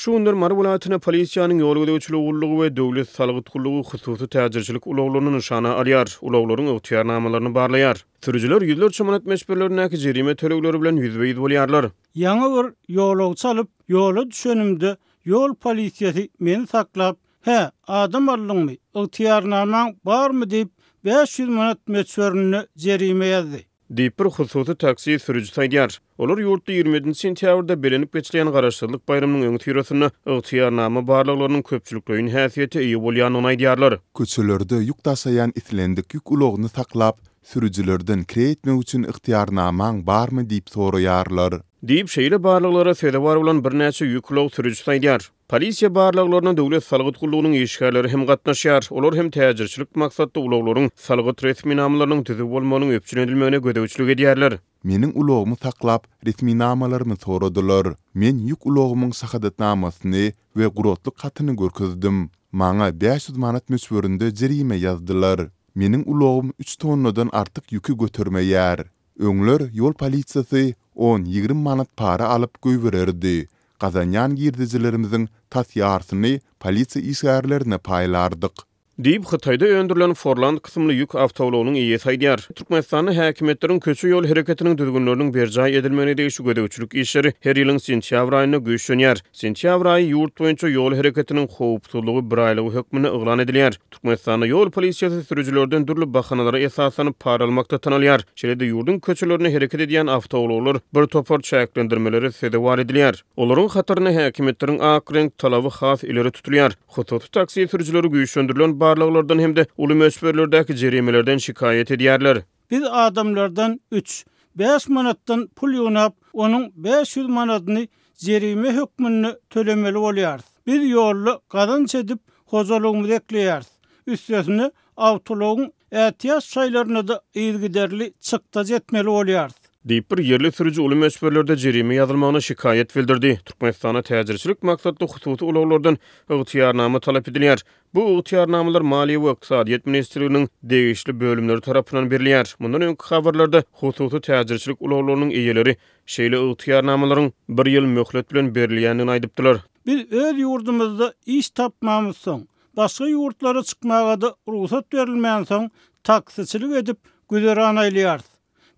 Şu günler Mary welaýatynda polisiýanyň ýol gözegçiligi gullugy we döwlet salgyt gullugy hususy täjirçilik ulaglaryny nyşana alýar, ulaglaryň ygtyýarnamalaryny barlaýar. Sürüjiler ýüzlerçe manat möçberlerindäki jerime tölegleri bilen ýüzbe-ýüz bolýarlar. Ýaňy bir ýolagçy alyp, ýola düşenimde, ýol polisiýasy meni saklap, Hä, adam aldyňmy, ygtyýarnamaň barmy diýip, 500 manat möçberinde jerime ýazdy. Diýip, bir hususy taksi sürüjisi aýdýar. Olar ýurtda 27 sentýabrda bellenip geçilýän Garaşsyzlyk baýramynyň öňüsyrasynda ygtyýarnama barlaglarynyň köpçülikleýin häsiýete eýe bolýandygyny aýdýarlar. Köçelerde ýük daşaýan islendik ýük ulagyny saklap, sürüjilerden kireý etmek üçin ygtyýarnamaň barmy diýip soraýarlar. Diýip, şeýle barlaglara sezewar bolan birnäçe ýük ulag sürüjisi aýdýar. Polisiýa barlaglaryna döwlet salgyt gullugynyň işgärleri hem gatnaşýar. Olar hem täjirçilik maksatly ulaglaryň salgyt resminamalarynyň düzüw bolmagynyň üpjün edilmegine gözegçilik edýärler. Meniň ulagymy saklap, resminamalarymy soradylar. Men ýük ulagymyň şahadatnamasyny we guratlyk hatyny görkezdim. Maňa 500 manat möçberinde jerime ýazdylar. Meniň ulagym üç tonnadan artyk ýüki götermeýär. Öňler ýol polisiýasy on-ýigrimi manat para alyp goýbererdi. Gazanýan girdejilerimiziň tas ýarsyny polisiýa işgärlerine paýlardyk. Diýip, Hytaýda öndürilen Forland kysymly ýük awtoulagynyň eýesi aýdýar. Türkmenistanda häkimiýetleriň köçe-ýol hereketiniň düzgünleriniň berjaý edilmegine degişli gözegçilik işleri her ýylyň sentýabr aýynda güýçlenýär. Sentýabr aýy ýurt boýunça ýol hereketiniň howpsuzlygy biraýlygy hökmünde yglan edilýär. Türkmenistanda ýol polisiýasy sürüjilerden dürli bahanalara esaslanyp para almakda tanalýar. Şeýle-de ýurduň köçelerinde hereket edýän awtoulaglar bir topar çäklendirmelere sezewar edilýär. Olaryň hatarynda häkimiýetleriň ak reňk talaby has ileri tutulýar. Hususy taksi sürüjileri güýçlendirilen barlaglardan hem-de uly möçberlerdäki jerimelerden şikaýat edýärler. Biz adamlardan üç, bäş manatdan pul ýygnap, onuň 500 manadyny jerime hökmünde tölemeli bolýarys. Biz ýolda gazanç edip, hojalygymyzy ekleýäris. Üstesine, awtoulagyň ätiýaç şaýlaryna-da yzygiderli çykdajy etmeli bolýarys. Diýip, bir ýerli sürüji uly möçberlerde jerime ýazylmagyna şikaýat bildirdi. Türkmenistanda täjirçilik maksatly hususy ulaglardan ygtyýarnama talap edilýär. Bu ygtyýarnamalar Maliýe we ykdysadyýet ministrliginiň degişli bölümleri tarapyndan berilýär. Mundan öňki habarlarda hususy täjirçilik ulaglarynyň eýeleri şeýle ygtyýarnamalaryň bir ýyl möhlet bilen berilýändigini aýdypdylar. Biz öz ýurdumyzda iş tapmamyzsoň, başga ýurtlara çykmaga-da rugsat berilmänsoň, taksiçilik edip güzeran aýlaýarys.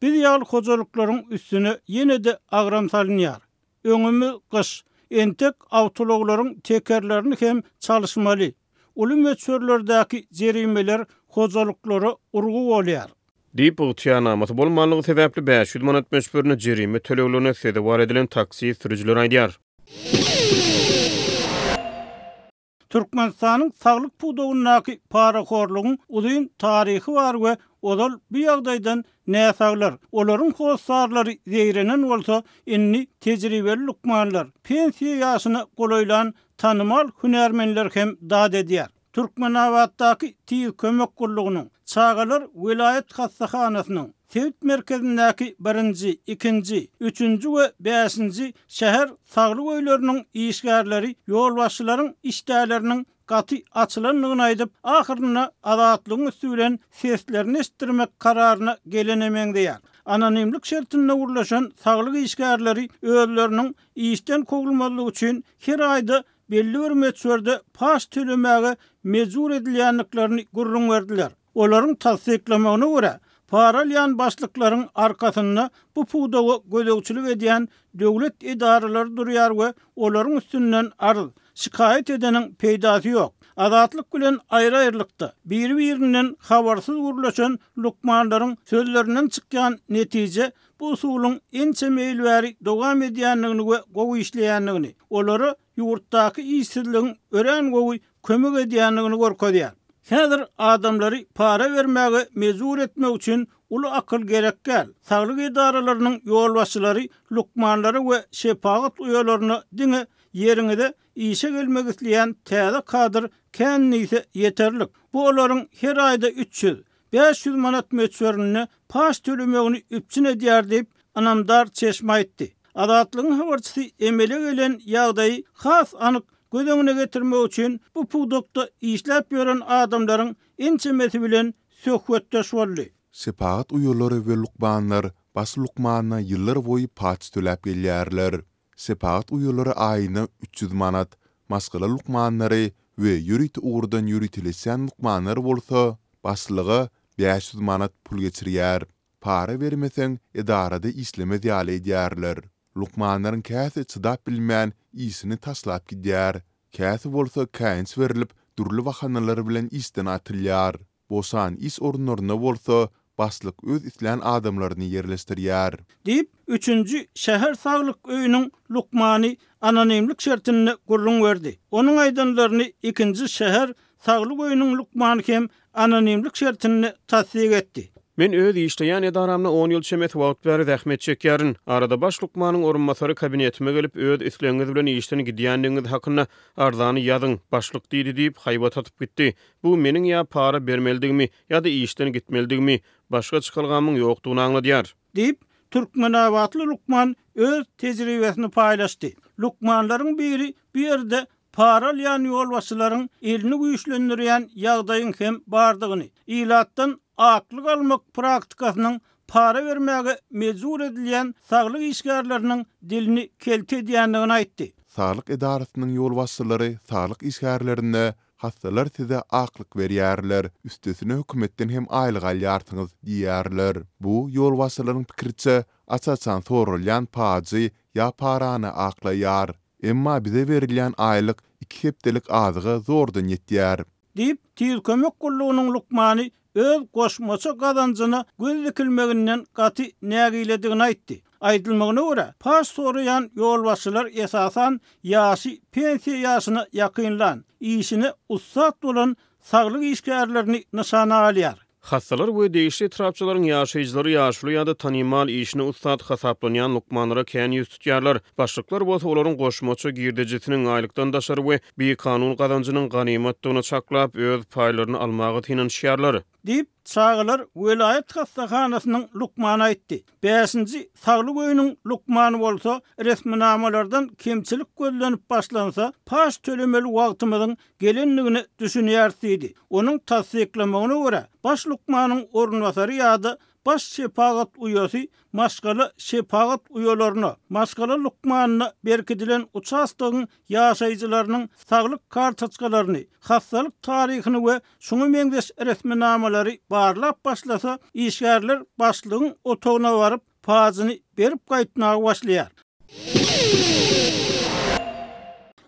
Biz ýaly hojalyklaryň üstüne ýene-de agram salynýar. Öňümiz gyş. Entek awtoulaglaryň tekerlerini hem çalyşmaly. Uly möçberlerdäki jerimeler hojalyklara urgy bolýar. Diýip, ygtyýarnamasy bolmanlygy sebäpli 500 manat möçberinde jerime töleglerine sezewar edilen taksi sürüjileri aýdýar. Türkmenistanyň saglyk pudagyndaky parahorlugyň uzyn taryhy bar we ozal bu ýagdaýdan näsaglar, olaryň hossarlary zeýrenen bolsa, indi tejribeli lukmanlar, pensiýa ýaşyna golaýlan tanymal hünärmenler hem dat edýär. Türkmenabatdaky Tiz kömek gullugynyň, Çagalar welaýat hassahanasynyň, sebit merkezindäki birinji, ikinji, üçünji we bäşinji şäher saglyk öýleriniň işgärleri ýolbaşçylaryň işdäleriniň gaty açylandygyny aýdyp, ahyrynda Azatlygyň üsti bilen seslerini eşitdirmek kararyna gelene meňzeýär. Anonimlik şertinde gürleşen saglyk işgärleri özleriniň işden kowulmazlygy üçin her aýda belli bir möçberde paç tölemäge mejbur edilýändiklerini gürrüň berdiler. Olaryň tassyklamagyna görä, para alýan başlyklaryň arkasynda bu pudaga gözegçilik edýän döwlet edaralary durýar we olaryň üstünden arz, şikaýat edeniň peýdasy ýok. Azatlyk bilen aýry-aýrylykda, biri-birinden habarsyz gürleşen lukmanlaryň sözlerinden çykýan netije bu usulyň ençeme ýyl bäri dowam edýändigini we gowy işleýändigini, olara ýurtdaky işsizligiň örän gowy kömek edýändigini görkezýär. Häzir adamlary para bermäge mejbur etmek üçin uly akyl gerek däl. Saglyk edaralarynyň ýolbaşçylary lukmanlara we şepagat uýalaryna diňe ýeriňize işe gelmek isleýän täze kadr kän diýse ýeterlik. Bu olaryň her aýda 300, 500 manat möçberinde paç tölemegini üpjün edýär diýip, ynamdar çeşme aýtdy. Azatlygyň habarçysy emele gelen ýagdaýy has anyk göz öňüne getirmek üçin bu pudakda işläp ýören adamlaryň ençemesi bilen söhbetdeş boldy. Şepagat uýalary we lukmanlar baş lukmana ýyllar boýy paç töläp gelýärler. Şepagat uýalary aýyna 300 manat, maşgala lukmanlary we ýörite ugurdan ýöriteleşýän lukmanlar bolsa başlyga 500 manat pul geçirýär. Para bermeseň, edarada işlemez ýaly edýärler. Lukmanlaryň käsi çydap bilmän, işini taşlap gidýär. Käsi bolsa käýinç berlip, dürli bahanalar bilen işden atylýar. Boşan iş orunlaryna bolsa başlyk öz islän adamlaryny ýerleşdirýär. Diýip, üçünji şäher saglyk öýüniň lukmany anonimlik şertinde gürrüň berdi. Onuň aýdanlaryny ikinji şäher saglyk öýüniň lukmany hem anonimlik şertinde tassyk etdi. Men öz işleýän edaramda on ýyl çemesi wagt bäri zähmet çekýärin. Arada baş lukmanyň orunbasary kabinetime gelip, öz islegiňiz bilen işden gidýändigiňiz hakynda arzany ýazyň, başlyk diýdi diýip, haýbat atyp gitdi. Bu meniň ýa para bermelidigimi, ýa-da işden gitmelidigimi, başga çykalgamyň ýokdugyny aňladýar. Diýip, türkmenabatly lukman öz tejribesini paýlaşdy. Lukmanlaryň biri bu ýerde para alýan ýolbaşçylaryň elini güýçlendirýän ýagdaýyň hem bardygyny, ilatdan aklyk almak praktikasynyň para bermäge mejbur edilýän saglyk işgärleriniň dilini kelte edýändigini aýtdy. Saglyk edarasynyň ýolbaşçylary saglyk işgärlerine Hassalar size aklyk berýärler, üstesine hökümetden hem aýlyk alýarsyňyz diýýärler. Bu, ýolbaşçylaryň pikiriçe, aç-açan soralýan pajy ýa parany aklaýar. Emma bize berilýän aýlyk iki hepdelik azyga zordan ýetýär. Diýip, Tiz kömek gullugynyň lukmany öz goşmaça gazanjyna göz dikilmeginden gaty nägiledigini aýtdy. Aýdylmagyna görä, paç soraýan ýolbaşçylar esasan ýaşy pensiýa ýaşyna ýakynlan, işine ussat bolan saglyk işgärlerini nyşana alýar. Hassalar we degişli etrapçalaryň ýaşaýjylary ýaşuly ýa-da tanymal, işine ussat hasaplanýan lukmanlara kän ýüz tutýarlar. Başlyklar bolsa olaryň goşmaça girdejisiniň, aýlykdan daşary we bikanun gazanjynyň ganymatdygyny çaklap, öz paýlaryny almaga synanyşýarlar. Diýip, çagalar welaýat hassahanasynyň lukmany aýtdy. Bäşinji saglyk öýüniň lukmany bolsa, resminamalardan kemçilik gözlenip başlansa, paç tölemeli wagtymyzyň gelendigine düşünýäris diýdi. Onuň tassyklamagyna görä, baş lukmanyň orunbasary ýa-da baş şepagat uýasy maşgala şepagat uýalaryna, maşgala lukmanyna berkidilen uçastogyň ýaşaýjylarynyň saglyk kartoçkalaryny, hassalyk taryhyny we şuňa meňzeş resminamalary barlap başlasa, işgärler başlygyň otagyna baryp, pajyny berip gaýtmaga başlaýar.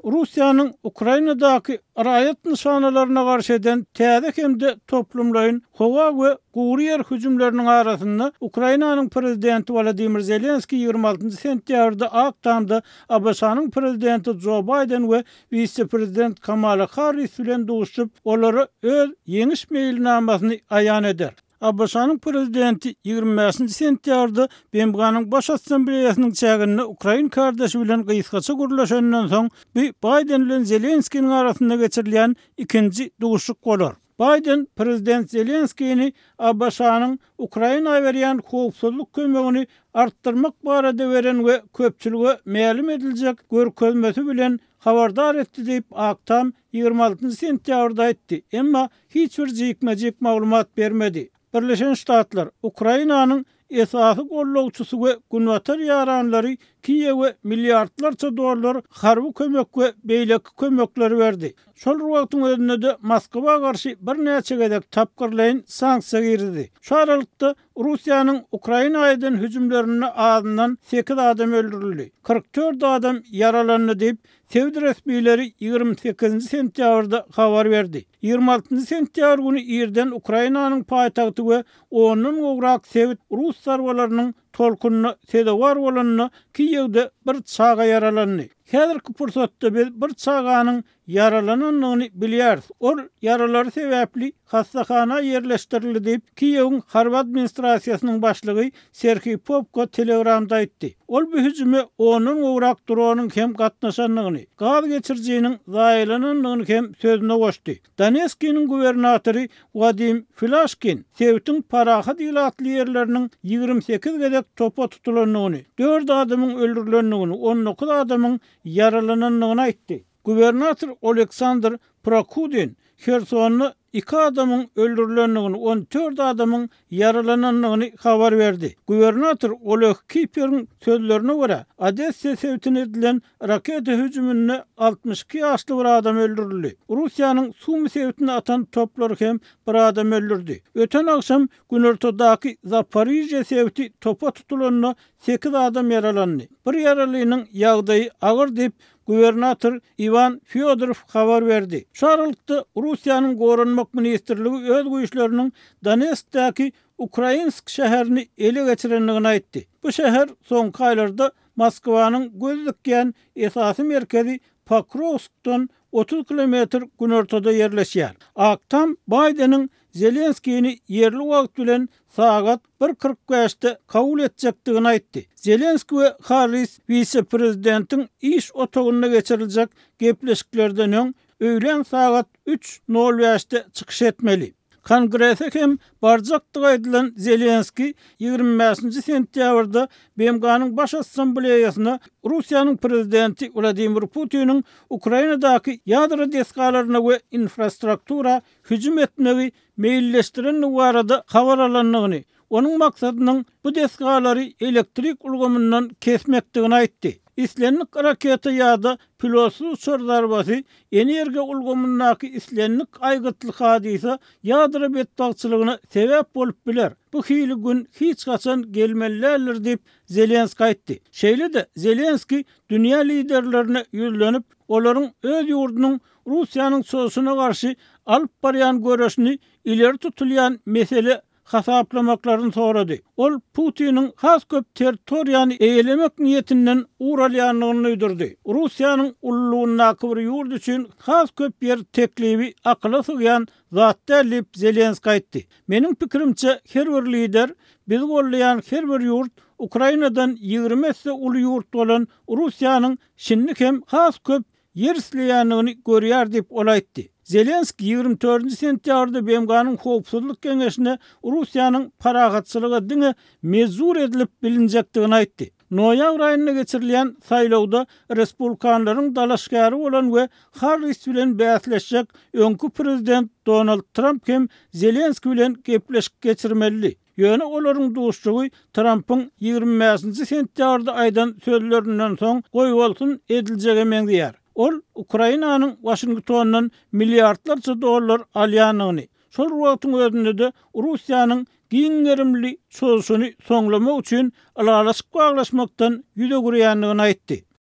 Russiýanyň Ukrainadaky raýat nyşanalaryna garşy eden täze hem-de toplumlaýyn howa we gury ýer hüjümleriniň arasynda Ukrainanyň prezidenti Wolodymyr Zelenskiý 26 sentýabrda Ak Tamda ABŞ-nyň prezidenti Jo Baýden we wise-prezident Kamala Harris bilen duşuşyp, olara öz ýeňiş meýilnamasyny aýan eder. ABŞ-nyň prezidenti 25-nji sentýabrda BMG-niň Baş Assambleýasynyň çäginde ukrain kärdeşi bilen gysgaça gürleşenden soň, bu Baýden bilen Zelenskiniň arasynda geçirilýän ikinji duşuşyk bolar. Baýden prezident Zelenskini ABŞ-nyň Ukraina berýän howpsuzlyk kömegini artdyrmak barada beren we köpçülige mälim ediljek görkezmesi bilen habardar etdi diýip, Ak Tam 26 sentýabrda aýtdy, emma hiç bir jikme-jik maglumat bermedi. Birleşen Ştatlar, Ukrainanyň esasy gollawçysy we günbatar ýaranlary Kiýewe milliardlarça dollar harby kömek we beýleki kömekleri berdi. Şol bir wagtyň özünde-de Moskwa garşy birnäçe gezek tapgyrlaýyn sanksiýa girizdi. Şu aralykda, Russiýanyň Ukraina eden hüjümlerinde azyndan sekiz adam öldürildi, 44 adam ýaralandy diýip, sebit resmileri 28-nji sentýabrda habar berdi. 26-njy sentýabr güni irden Ukrainanyň paýtagty we ondan gowrak sebit rus zarbalarynyň tolkunyna sezewar bolanda Kiýewde bir çaga ýaralandy. Häzirki pursatda biz bir çaganyň ýaralanandygyny bilýäris. Ol ýaralary sebäpli hassahana ýerleşdirildi diýip, Kiýewiň harby administrasiýasynyň başlygy Serhiý Popko Telegramda aýtdy. Ol bu hüjüme ondan gowrak dronyň hem gatnaşandygyny, gaz geçirijiniň zaýalanandygyny hem sözüne goşdy. Donetskiniň gubernatory Wadim Filaşkin sebitiň parahat ilatly ýerleriniň 28 gezek topa tutulandygyny, dört adamyň öldürilendigini, 19 adamyň ýaralanandygyny aýtdy. Gubernator Oleksandr Prokudin Hersonda iki adamyň öldürilendigini, 14 adamyň ýaralanandygyny habar berdi. Gubernator Oleg Kiperiň sözlerine görä, Odessa sebitine edilen raketa hüjüminde 62 ýaşly bir adam öldürildi. Russiýanyň Sumy sebitine atan toplary hem bir adamy öldürdi. Öten agşam günortadaky Zaporižýa sebiti topa tutulanda sekiz adam ýaralandy. Bir ýaralynyň ýagdaýy agyr diýip, gubernator Iwan Fýodorow habar berdi. Şu aralykda, Russiýanyň Goranmak ministrligi öz güýçleriniň Donetskdäki Ukrainsk şäherini ele geçirendigini aýtdy. Bu şäher soňky aýlarda Moskwanyň göz dikýän esasy merkezi Pokrowskdan 30 kilometr günortada ýerleşýär. Ak Tam Baýdeniň Zelenskini ýerli wagt bilen sagat bir 45-de kabul etjekdigini aýtdy. Zelenski we Harris wise-prezidentiň iş otagynda geçiriljek gepleşiklerden öň öýlän sagat üç nol bäşde çykyş etmeli. Kongrese hem barjakdygy aýdylan Zelenski 25-nji sentýabrda BMG-niň Baş Assambleýasyna Russiýanyň prezidenti Wladimir Putiniň Ukrainadaky ýadro desgalaryna we infrastruktura hüjüm etmegi meýilleşdirendigi barada habar alandygyny, onuň maksadynyň bu desgalary elektrik ulgamyndan kesmekdigini aýtdy. Islendik raketa ýa-da pilotsyz uçar zarbasy energiýa ulgamyndaky islendik aýgytly hadysa ýadro betbagtçylygyna sebäp bolup biler. Bu hili gün hiç haçan gelmeli däldir diýip, Zelenski aýtdy. Şeýle-de, Zelenski dünýä liderlerine ýüzlenip, olaryň öz ýurdunyň Russiýanyň çozuşyna garşy alyp barýan göreşini ileri tutulýan mesele hasaplamaklaryny sorady. Ol Putiniň has köp territoriýany eýelemek niýetinden ugur alýandygyny duýdurdy. Russiýanyň ululygyndaky bir ýurt üçin has köp ýer teklibi akyla sygýan zat däl diýip, Zelenskiý aýtdy. Meniň pikirimçe, her bir lider, bizi goldaýan her bir ýurt Ukrainadan 20 esse uly ýurt bolan Russiýanyň şindi hem has köp ýer isleýändigini görýär diýip, ol aýtdy. Zelenskiý 24-nji sentýabrda BMG-niň Howpsuzlyk Geňeşine Russiýanyň parahatçylyga diňe mejbur edilip bilinjekdigini aýtdy. Noýabr aýynda geçirilýän saýlawda respublikanlaryň dalaşgäri bolan we Harris bilen bäsleşjek öňki prezident Donald Tramp hem Zelenskiý bilen gepleşik geçirmelidi. Ýöne olaryň duşuşygy Trampyň 25-nji sentýabrda aýdan sözlerinden soň goýbolsun ediljege meňzeýär. Ol Ukrainanyň Waşingtondan milliardlarça dollar alýandygyny, şol bir wagtyň özünde-de Russiýanyň giň gerimli çozuşyny soňlamak üçin ylalaşyk baglaşmakdan ýüz öwürýändigini aýtdy.